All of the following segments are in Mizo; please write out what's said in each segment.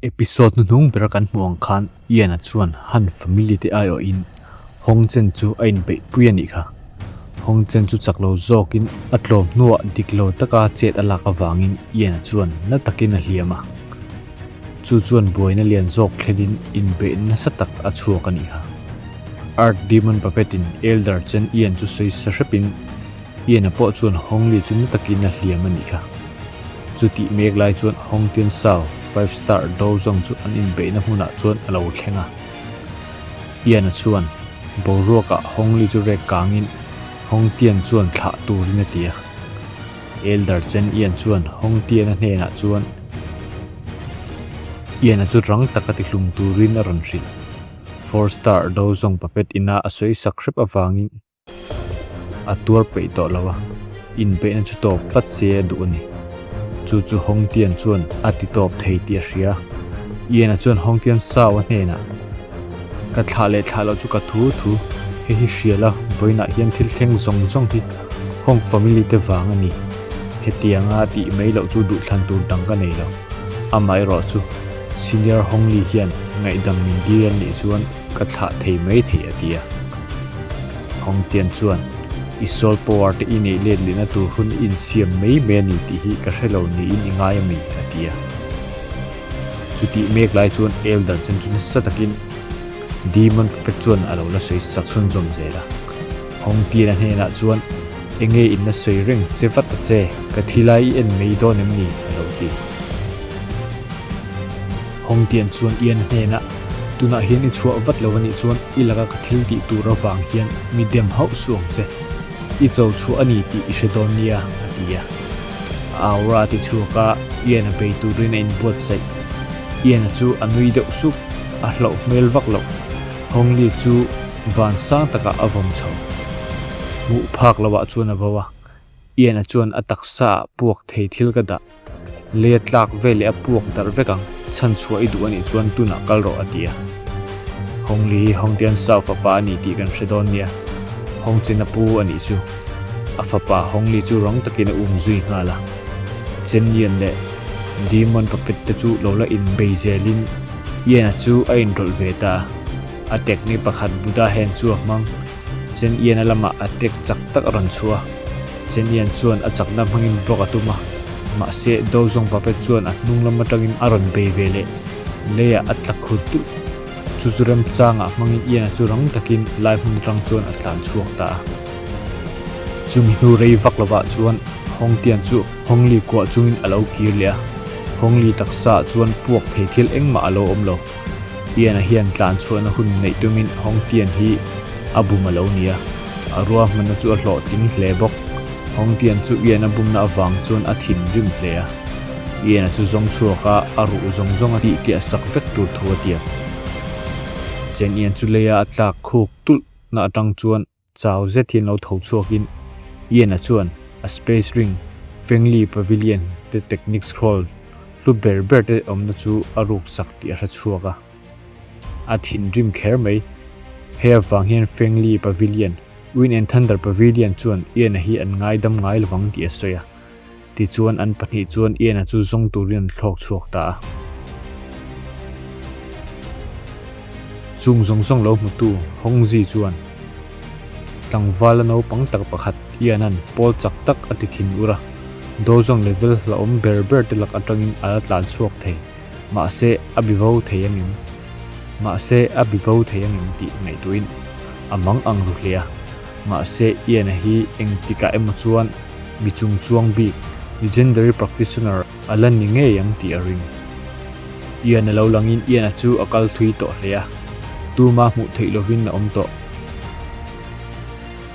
Episode hnuhnung bera kan hmuh ang khan Ian-a chuan Han family te aiawhin Hong Chen chu a inbeihpui a nih kha. Hong Chen chu chak lo zawkin a tlawm hnuah dik lo taka chet a lak avangin Ian-a chuan na takin a hliam a. Chu chuan buaina lian zawk thlenin inbeihna nasa tak a chhuak a nih kha. Earth Demon Puppet-in Elder Chen Ian chu sawi sa hrepin Ian-a pawh chuan Hong Li chu na takin a hliam a nih kha. Chutih mek lai chuan Hong Tian Sao Five Star Dozong chu an inbeihna hmunah chuan a lo thleng a. Ian-a chuan boruakah Hong Li chu rek kangin Hong Tian chuan thlah turin a ti a. Elder Chen Ian chuan Hong Tian-a hnenah chuan Ian-a chu rang taka tihlum turin a rawn hrilh. Four Star Dozong puppet ina a sawi sak hrep avangin A tuar peih tawh lo a, inbeihna chu tawp vat se a duh a ni. Chu chu Hong Tian chuan a ti tawp thei tih a hria. Ian-a chuan Hong Tian Sao a hnenah, Ka thlah leh thlah loh chu ka thu thu, hei hi hria la, vawiinah hian thil thleng zawng zawng hi Hong family te vang a ni. Hetianga tih mai loh chu duhthlan tur dang ka nei lo. Amaherawh chu Senior Hong Li hian ngaihdam min dil a nih chuan ka thlah thei mai thei a ti a. Hong Tian chuan, I soul power te i neih let lehna tur hun i insiam mai mai a ni tih hi ka hre lo niin i ngai a mi? a ti a. Chutih mek lai chuan Elder chen chu nasa takin Demon Puppet chuan a lo la sawi sak chhunzawm zel a. Hong Tian a hnenah chuan, Enge in la sawi reng che vat ta che, ka thi lai i en mai dawn em ni? a lo ti. Hong Tian chuan Ian hnenah, Tunah hian i chhuah vat lo a nih chuan i laka ka thil tih tur avang hian mi dem hauh suh ang che. I cho chhuah a ni tih i hre dawn nia, a ti a. A aura a ti chhuak a, Ian a bei turin a inbuatsaih. Ian-a chu a nui deuh suk, a hlauh hmel vak loh. Hong Li chu van sang takah a vawm chho. Hmuh phak loah chuan a bo a, Ian-a chuan a taksa ah puak thei thil ka dah. Lei a tlak ve leh a puak darh vek ang, chhan chhuah i duh a nih chuan tunah kal rawh a ti a. Hong Li hi Hong Tian Sao fapa a ni tih kan hre dawn nia. Hong Chen a pu a nih chu. A fapa Hong Li chu rang takin a um zui nghal a. Chen Yan leh Demon Puppet te chu lo la inbei zelin Yan-a chu a inrawlh ve ta a. A technique pakhat Buddha hand chu a hmang. Chen Yan-a lamah a tek chak tak a rawn chhuah a. Chen Yan chuan a chakna hmangin block a tum a, mahse Do Zong Puppet chuan a hnung lam atangin a rawn bei ve leh. Leiah a tla khur tulh. Chu chu remchangah hmangin Ian-a chu rang takin lai hmun atang chuan a tlan chhuak ta a. Chumi hnu rei vak lovah chuan Hong Tian chu Hong Li kuah chungin a lo kir leh a. Hong Li taksaah chuan puak thei thil engmah a lo awm lo. Ian-a hian tlan chhuahna hun neih tumin Hong Tian hi a bum a lo ni a, a ruahmanna chu a hlawhtling hle bawk. Hong Tian chu Ian-a bumna avang chuan a thinrim hle a, Ian-a chu zawng chhuak a, a ruh zawng zawng a tihtiah sak vek tur thu a tiam. Chen Ian chu leia a tlak khuk tulh na atang chuan Chau zet hian lo tho chhuakin Ian-a chuan a space ring, Fengli Pavilion te technique scroll hlu ber ber te awmna chu a ruk sak tih a hre chhuak a. A thinrim kher mai. Hei avang hian Fengli Pavilion, Wind and Thunder Pavilion chuan Ian-a hi an ngaidam ngai lovang tih a sawi a. Tichuan an pahnih chuan Ian-a chu zawng turin an thlawk chhuak ta a. Chung zawng zawng lo hmutu Hongzi chuan tlangval a naupang tak pakhat Ian-a'n pawl chak tak a ti thin ur a, dozong level hlauhawm ber ber te lak atangin a la tlan chhuak thei. Mahse a bibo thei angem? Mahse a bibo thei angem tih ngaihtuahin a mang ang ru hle a. Mahse Ian-a hi engtikah emaw chuan mi chung chuang bik, legendary practitioner, a la ni ngei ang tih a ring. Ian a lo langin Ian-a chu a kal thui tawh hle a, tuma hmuh theih lovin a awm tawh.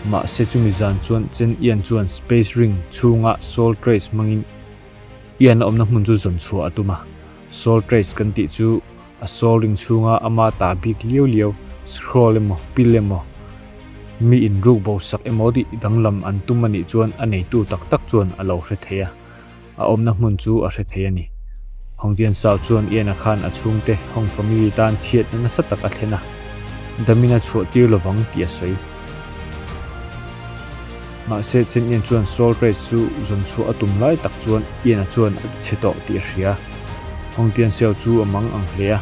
Mahse chumi zan chuan Chen Ian chuan Space Ring chhunga Soul Trace hmangin Ian a awmna hmun chu zawn chhuah a tum a. Soul Trace kan tih chu A soul ring chhunga ama ta bik liau liau, scroll emaw, pil emaw, mi inruk bo sak emaw tih danglam an tum a nih chuan a neitu tak tak chuan a lo hre thei a, a awmna hmun chu a hre thei a ni. Hongtian Sao chuan Ian-a khan a chhungte Hong family tan chhiatna nasa tak a thlen a, damin a chhuah tir lovang tih a sawi. Mahse, Chen Ian chuan Soul Trace chu zawn chhuah a tum lai tak chuan Ian-a chuan a ti chhe tawh tih a hria. Hong Tian Xiao chu a mang ang hle a,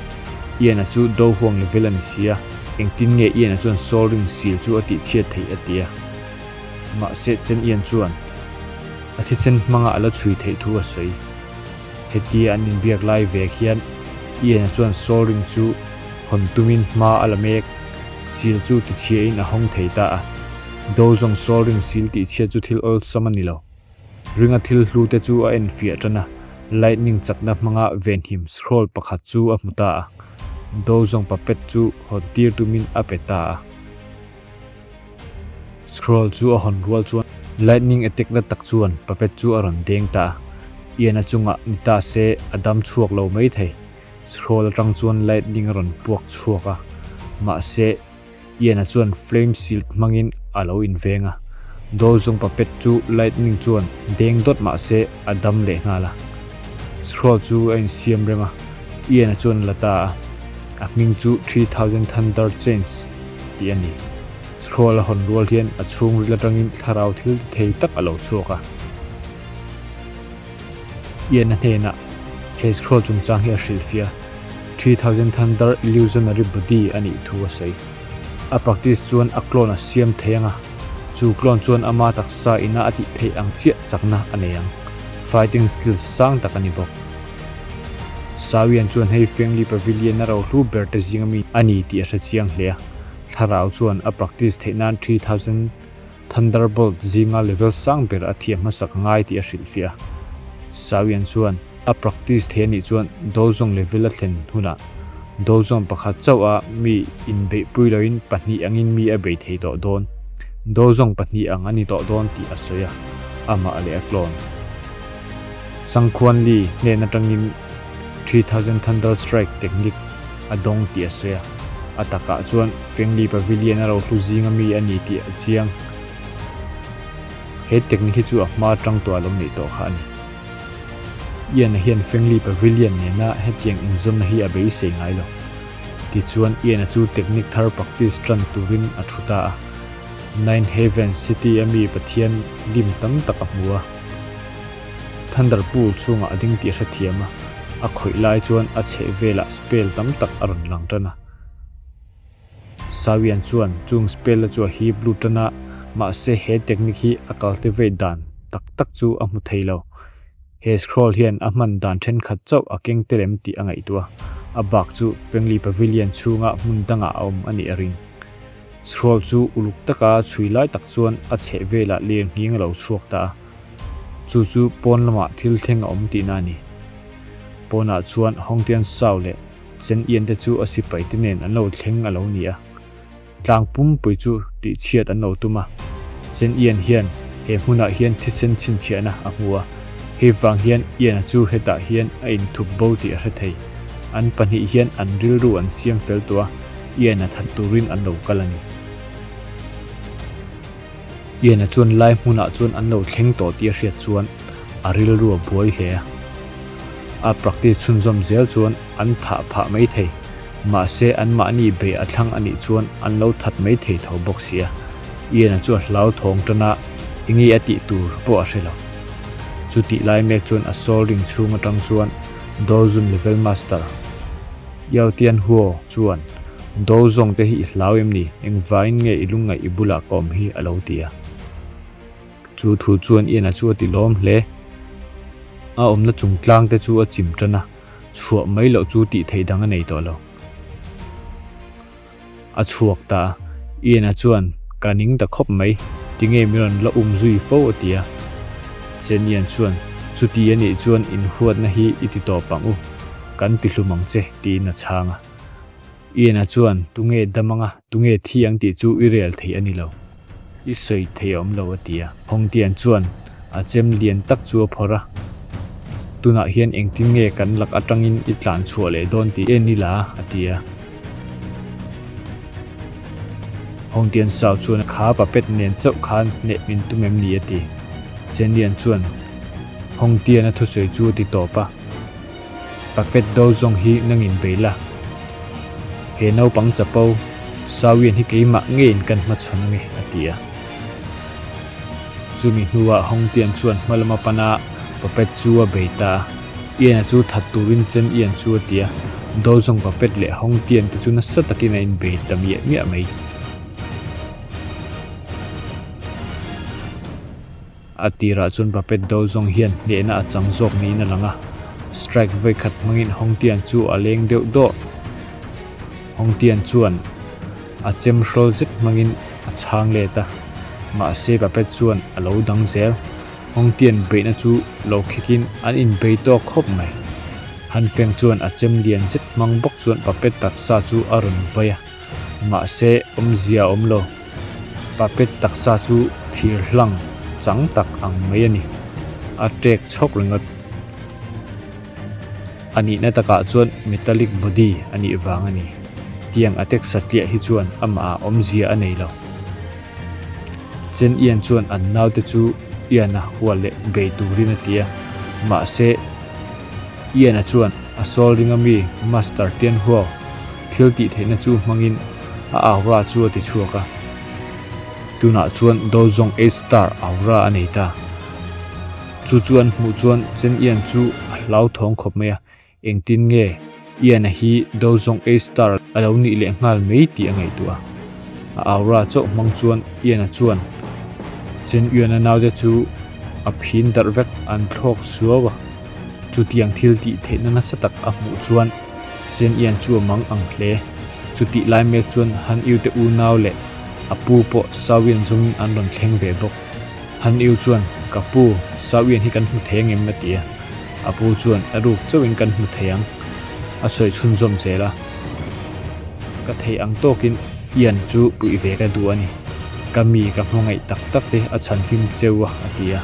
Ian-a chu do huang level a ni si a, engtin nge Ian-a chuan Soul Ring seal chu a tihchhiat theih a ti a. Mahse Chen Ian chuan a thisen hmanga a la chhui theih thu a sawi. Hetia an inbiak lai vek hian Ian-a chuan Soul Ring chu hawn tumin hma a la mek, seal chu tichhiain a hawng thei ta a. Do zawng Soul Ring seal tihchhiat chu thil awlsam a ni lo. Ringa thil hlu te chu a enfiah tan a, lightning chakna hmanga venhim scroll pakhat chu a hmu ta a, do zawng puppet chu hawn tir tumin a pe ta a. Scroll chu a hawn rual chuan lightning attack na tak chuan puppet chu a rawn deng ta a, Ian-a chungah ni ta se a dam chhuak lo mai thei. Scroll atang chuan lightning a rawn puak chhuak a, mahse, Ian-a chuan flame shield hmangin a lo inveng a, Dawlzawng puppet chu lightning chuan deng dawt mah se a dam leh nghal a. Scroll chu a insiam rem a, Ian-a chuan a la ta a, a hming chu 3000 Thunder Chains tih a ni. Scroll a hawn rual hian a chhungril atangin thlarau thil ti thei tak a lo chhuak a. Ian-a hnenah he scroll chungchang hi a hrilhfiah. 3000 Thunder Illusionary Body a nih thu a sawi. A practice chuan a clone a siam thei ang a, chu clone chuan ama taksa ina a tih theih ang chiah chakna a nei ang. Fighting skills sang tak a ni bawk. Sawian chuan hei Fengli Pavilion a rohlu ber te zinga mi a ni tih a hre chiang hle a, thlarau chuan a practice theih nan 3000 Thunderbolt zinga level sang ber a thiam hmasak ngai tih a hrilhfiah a. Sawian chuan a practice thei anih chuan Dozong level a thlen hunah Dozong pakhat chauh a mi inbeihpui loin pahnih angin mi a bei thei tawh dawn. Dozong pahnih ang a ni tawh dawn tih a sawi a, amah leh a clone. Sangkhuan Li hnen atangin 3000 Thunder Strike technique a dawng tih a sawi a, a takah chuan Fengli Pavilion a rohlu zinga mi a ni tih a chiang. He technique hi chu a hma atang tawh a lo neih tawh kha a ni. Ian-a hian Fengli Pavilion nena hetiang inzawmna hi a beisei ngai lo. Tichuan Ian-a chu technique thar practice tan turin a thu ta a. Nine Heavens City a mi Pathian lim tam tak a hmu a. Thunder pool chhungah a ding tih a hrethiam a, a khawih lai chuan a chheh velah spell tam tak a rawn lang tan a. Sawian chuan chung spell-a chu a hip lut tan a, mahse he technique hi a cultivate dan tak tak chu a hmu thei lo. He scroll hian a hman dan thenkhat chauh a keng tel em tih a ngaihtuah a, a bak chu Fengli Pavilion chhunga hmun dangah a awm a nih a ring. Scroll chu uluk taka chhui lai tak chuan a chheh velah lir nghing a lo chhuak ta a. Chu chu pawn lamah thil thleng a awm tihna a ni. Pawnah chuan Hongtian Sao leh Chen Ian te chu a sipai te nen an lo thleng a lo ni a. Tlang pumpui chu tihchhiat an lo tum a. Chen Ian hian he hmunah hian thisen chhinchhiahna a hmu a. Hei vang hian Ian-a chu hetah hian a inthup bo tih a hre thei. An pahnih hian an rilru an siam fel tawh a, Ian-a that turin an lo kal a ni. Ian-a chuan lai hmunah chuan an lo thleng tawh tih a hriat chuan a rilru a buai hle a. A practice chhunzawm zel chuan an thah phah mai thei, mahse anmahni beih a thlang a nih chuan an lo that mai thei tho bawk si a. Ian-a chu a hlauthawng tan a, enge a tih tur pawh a hre lo. Chutih lai mek chuan a soul ring chhung atang chuan Dozun Level Master, Yao Tian Huo chuan, Do zawng te hi i hlau em ni? Engvangin nge i lungngaih i bulah ka awm hi? a lo ti a. Chu thu chuan Ian-a chu a ti lawm hle. A awmna chung tlang te chu a chim tan a, chhuah mai loh chu tih theih dang a nei tawh lo. A chhuak ta a, Ian-a chuan, Ka ning ta khawp mai, tinge min rawn la um zui fo? a ti a. Chen Ian chuan, Chuti a nih chuan inhuatna hi i ti tawp ang u, kan ti hlum ang che, tiin a chhang a. Ian-a chuan, Tunge dam anga, tunge thi ang tih chu i rel thei a ni lo. I sawi thei a awm lo, a ti a. Hawngtian chuan a chem lian tak chu a phawrh a. Tunah hian engtin nge kan lak atangin i tlan chhuah leh dawn tih en ila, a ti a. Hawngtian Sau chuan, Kha puppet nen chauh khan hneh min tum em ni? a ti. Chenlian chuan Hawngtian a thusawi chu a ti tawp a. Puppet do zawng hi nangin bei la. He naupang chapo, Sawian hi keimah ngeiin kan hmachhawn ange, a ti a. Chumi hnuah Hongtian chuan hma lama pana puppet chu a bei ta a. Ian-a chu that turin Chen Ian chu a ti a, Do Zong Puppet leh Hong Tian te chu nasa takin a inbei ta miah miah mai. A tirah chuan Puppet Do Zong hian hnehna a chang zawk niin a lang a, strike vawi khat hmangin Hong Tian chu a leng deuh dawh. Hong Tian chuan a chem hrawl zet hmangin a chhang let a, mahse Puppet chuan a lo dang zel. Hongtian beihna chu lo khikin an inbei tawk khawp mai. Han Feng chuan a chem lian zet hmang bawk chuan puppet taksa chu a rawn vai a, mahse awmzia a awm lo. Puppet taksa chu thir hlang chang tak ang mai a ni. A ṭek chhawk ringawt. A nihna takah chuan metallic body a nih vang a ni. Tiang a tek satliah hi chuan amah ah awmzia a nei lo. Chen Ian chuan an naute chu Ian-a hual leh bei turin a ti a, mahse Ian-a chuan a sawl ringa mi Master Tian Huo thil tih theihna chu hmangin a aura chu a ti chhuak a. Tunah chuan Dozong Eight Star aura a nei ta. Chu chu an hmuh chuan Chen Ian chu a hlauthawng khawp mai a, Engtin nge Ian-a hi Dozong A-star a lo nih leh nghal mai tih a ngaihtuah a. A aura chauh hmang chuan Ian-a chuan Chen Yuan-a naute chu a phin darh vek an thlawk suau a. Chutiang thil tih theihna nasa tak a hmuh chuan Chen Ian chu a mang ang hle. Chutih lai mek chuan Han Yu te unau leh a pu pawh Sawian zawngin an rawn thleng ve bawk. Han Yu chuan, Ka pu, Sawian hi kan hmu thei angem? a ti a. A pu chuan a ruk chauhin kan hmu thei ang, a sawi chhunzawm zel a. Ka theih ang tawkin Ian chu puih ve ka duh a ni. Ka mi ka hmangaih tak tak te a chhan hlim cheu a, a ti a.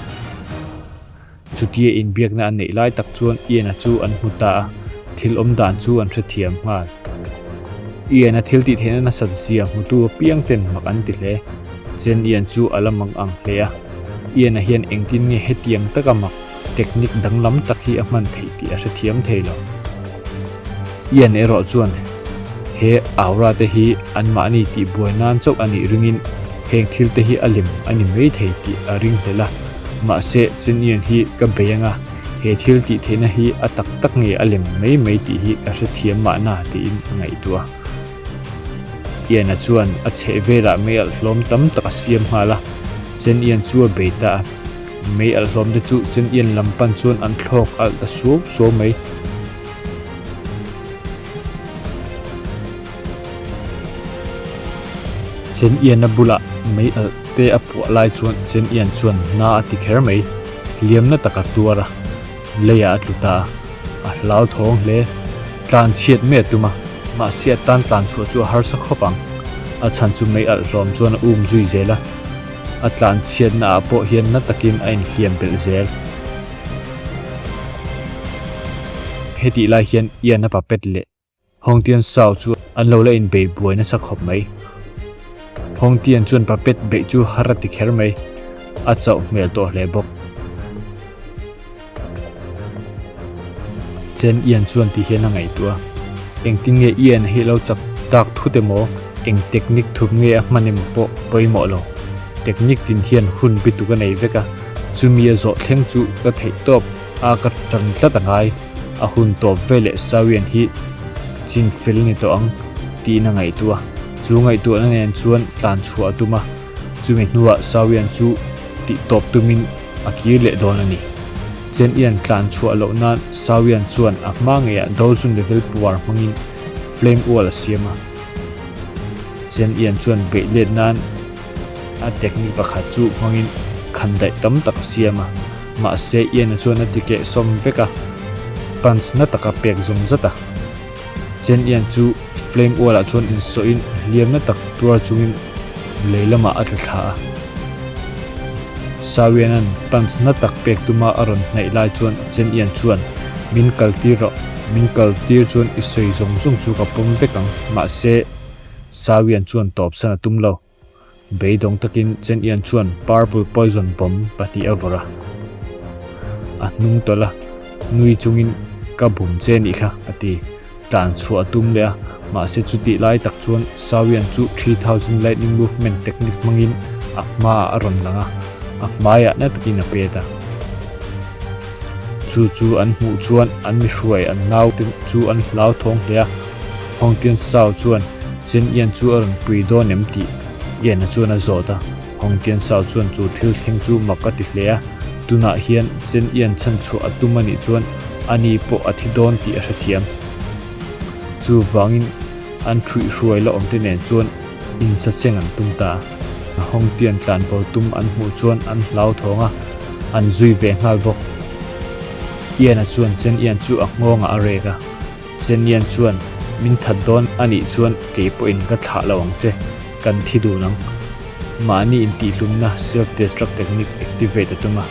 Chutia inbiakna a neih lai tak chuan Ian-a chu an hmu ta a, thil awm dan chu an hrethiam nghal. Ian-a thil tih theihna nasat zia hmutu apiang ten mak an ti hle. Chen Ian chu a la mang ang hle a. Ian-a hian engtin nge hetiang taka mak Technique danglam tak hi a hman theih tih a hrethiam thei lo. Ian erawh chuan he aura te hi anmahni tih buai nan chauh a nih ringin heng thil te hi a lem a ni mai thei tih a ring hlel a. Mahse, Chen Ian hi ka bei anga he thil tih theihna hi a tak tak nge a lem mai mai tih hi ka hrethiam mahna tiin a ngaihtuah a. Ian-a chuan a chheh velah mei alh hlawm tam tak a siam nghal a, Chen Ian chu a bei ta a. Mei alh hlawm te chu Chen Ian lam pan chuan an thlawk alh ta suau suau mai. Chen Ian-a bulah mei alh te a puah lai chuan Chen Ian chuan na a ti kher mai. Hliamna tak a tuar a, leiah a tlu ta a. A hlauthawng hle. Tlan chhiat mai a tum a, mahse a tan tlan chhuah chu a harsa khawp ang. A chhan chu mei alh hlawm chuan a um zui zel a. A tlan chhiatna ah pawh hian na takin a inhliam belh zel. Hetih lai hian Ian a puppet leh Hong Tian Sao chu an lo la inbei buai nasa khawp mai. Hong Tian chuan puppet beih chu har a ti kher mai. A chauh hmel tawh hle bawk. Chen Ian chuan ti hian a ngaihtuah a, Engtin nge Ian hi lo chak tak thut emaw, eng technique thup nge a hman emaw pawh pawimawh lo. Technique tin hian hun bituk a nei vek a, chumi a zawh thleng chu ka theih tawp a ka tan tlat a ngai. A hun tawp veleh Sawian hi chin fel ni tawh ang tiin a ngaihtuah a, chu ngaihtuahna nen chuan tlan chhuah a tum a, chumi hnuah Sawian chu tih tawp tumin a kir leh dawn a ni. Chen Ian tlan chhuah loh nan Sawian chuan a hma ngeiah Dozun level puar hmangin flame wall a siam a. Chen Ian chuan beih let nan a technique pakhat chu hmangin khan daih tam tak a siam a. Mahse Ian-a chuan a ti keh sawm vek a, punch na taka pek zawm zat a. Chen Ian chu flame wall ah chuan insawhin hliamna tak tuar chungin lei lamah a tla thla a. Sawianan punch na tak pek tuma a rawn hnaih lai chuan Chen Ian chuan, Min kal tir rawh, min kal tir chuan i sawi zawng zawng chu ka pawm vek ang, mahse Sawian chuan tawpsan a tum lo. Beidawng takin Chen Ian chuan Purple Poison Bomb pahnih a vawrh a. A hnung tawlh a, nui chungin ka bum che nih kha, a ti. Tlan chhuah a tum leh a, mahse chutih lai tak chuan Sawian chu 3000 Lightning Movement technique hmangin a hmaah a rawn lang a, a hmaiah na takin a pet a. Chu chu an hmuh chuan an mi hruai an naute chu an hlauthawng hle a. Hong Tian Sao chuan Chen Ian chu a rawn pui dawn em tih Ian-a chuan a zawt a. Hong Tian Sao chuan chu thil thleng chu mak a ti hle a. Tunah hian Chen Ian chhan chhuah a tum a nih chuan ani pawh a thi dawn tih a hrethiam. Chuvangin an ṭhuihhruai la awmte nen chuan insaseng an tum ta. Hong Tian tlanbo tum an hmuh chuan an hlauthawng a, an zui ve nghal bawk. Ian-a chuan Chen Ian chu a nghawngah a rek a. Chen Ian chuan, Min that dawn a nih chuan kei pawhin ka thlah lo ang che, kan thi dun ang. Mahni intihhlumna self-destruct technique activate a tum a.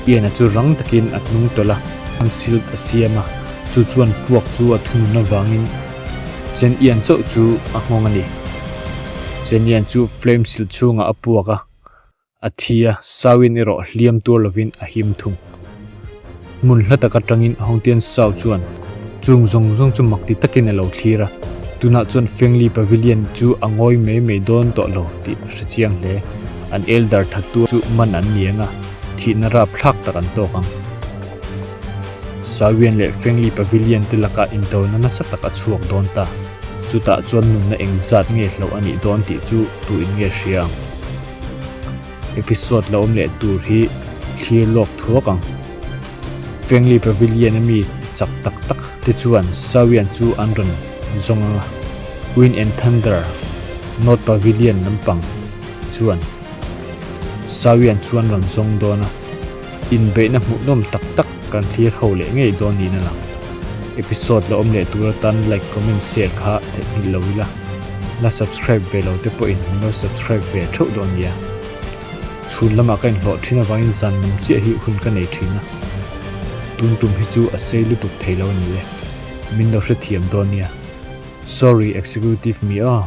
Ian-a chu rang takin a hnung tawlh a, an silt a siam a, chu chuan puak chu a thunun avangin Chen Ian chauh chu a nghawng a ni. Chen Ian chu flame silt chhungah a puak a, a thi a, Sauin erawh hliam tuar lovin a him thung. Hmun hla tak atangin Hongtian Sau chuan chung zawng zawng chu mak ti takin a lo thlir a, tunah chuan Fengli Pavilion chu a ngawi mai mai dawn tawh lo tih a hre chiang hle. An elder thattu chu man an ni ang a, thihna rapthlak tak an tawk ang. Sauian leh Fengli Pavilion te lakah indona nasa tak a chhuak dawn ta. Chutah chuan nunna engzat nge hlauh a nih dawn tih chu tuin nge hria ang. Episode la awm leh tur hi thlir lawk thuak ang. Fengli Pavilion a mi chak tak tak te chuan Sawian chu an rawn zawng ang a, Wind and Thunder North Pavilion lampang chuan Sawian chu an rawn zawng dawn a, inbeihna hmuhnawm tak tak kan thlir ho leh ngei dawn niin a lang. Episode la awm leh tur atan like, comment, share kha theihnghilh lo ila. La subscribe ve lo te pawhin min lo subscribe ve theuh dawn nia. Chhun lamah ka inhlawh thin avangin zan lam chiah hi hun ka nei thin a. Tun tum hi chu a sei lutuk thei lo a ni e. Min lo hrethiam dawn nia. Sorry executive mi aw.